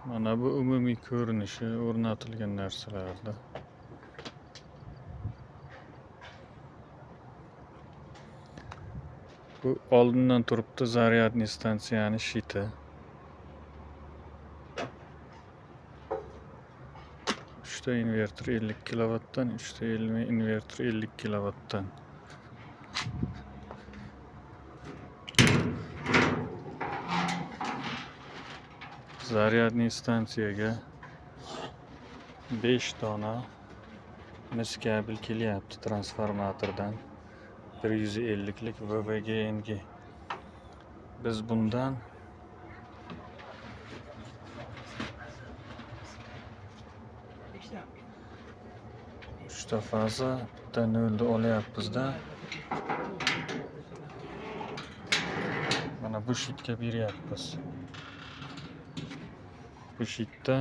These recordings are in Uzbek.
Mana bu umumiy ko'rinishi o'rnatilgan narsalarda. Bu oldindan turibdi zaryadniy stansiyani shiti. 3ta invertor 50 kilovatdan, 3ta invertor 50 kilovatdan. Zaryadniy stansiyaga 5 dona mis kabel kelyapti transformatordan. 150lik VVGNG. Biz bundan 3ta faza, bitta nolni olyapmiz-da. Mana bu shitga beryapmiz. Bu shitda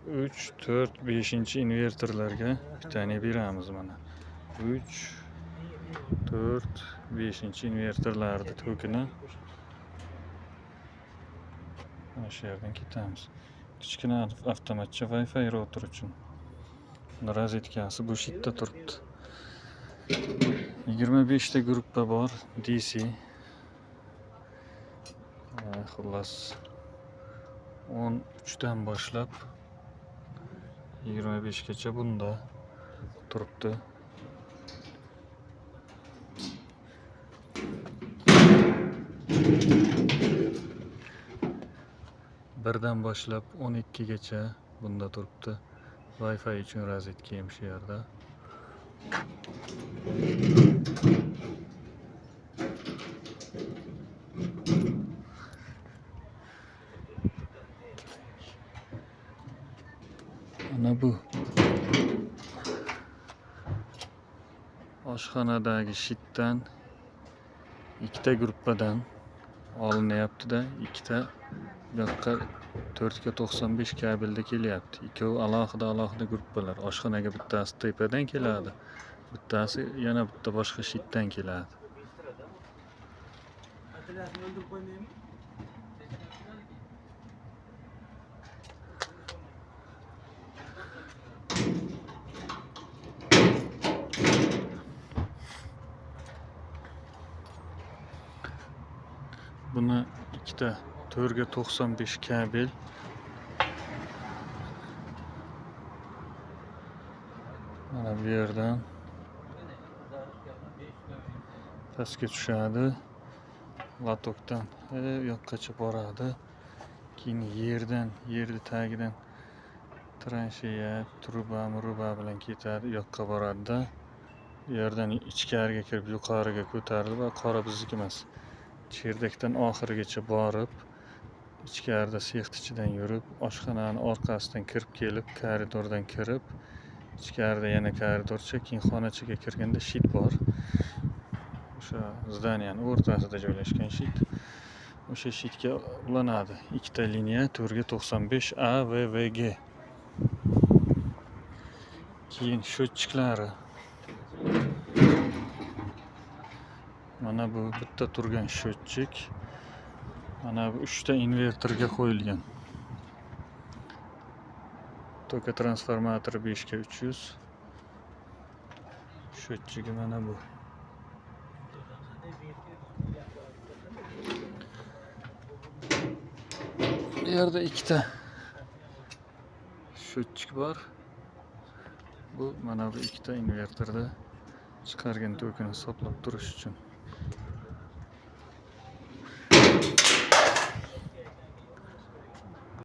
3, 4, 5 invertorlarga bitani beramiz mana. 3, 4, 5 invertorlarni tokini mana shu yerdan ketamiz. Kichkina avtomatcha Wi-Fi router uchun. Buni rozetkasi bu shitda turibdi. 25 ta gruppa bor DC. Xullas 13 dan boshlab 25 gacha bunda turibdi. Birdan boshlab 12 gacha bunda turibdi. Wi-Fi uchun rozetka ham shu yerda. Mana bu oshxonadagi shitdan ikkita gruppadan olinyapti-da, ikkita bu yoqqa 4ga 95 kabelda kelyapti. Ikkovi alohida alohida gruppalar. Oshxonaga bittasi tepadan keladi, bittasi yana bitta boshqa shitdan keladi. Buni ikkita 4ga 95 kabel mana bu yerdan pastga tushadi, latokdan u yoqqacha boradi. Keyin yerni tagidan transheya, truba, mruba bilan ketadi, u yoqqa boradi-da. Bu yerdan ichkariga kirib yuqoriga ko'tarilib, va qora bizniki emas. Cherdakdan oxirigacha borib, ichkarida sex ichidan yurib, oshxonani orqasidan kirib kelib, koridordan kirib, ichkarida yana koridorcha, keyin xonachaga kirganda shit bor. O'sha zdaniyaning o'rtasida joylashgan shit. O'sha shitga ulanadi. Ikkita liniya 4ga 95 A V V G. Keyin счетчиклari. Mana bu bitta turgan счетчик. Mana bu 3 ta invertorga qo'yilgan. Toka transformatori 5ga 300. Счетчigi mana bu. Bu yerda ikkita счетчик bor. Bu mana bu ikkita invertorda chiqargan tokini hisoblab turish uchun.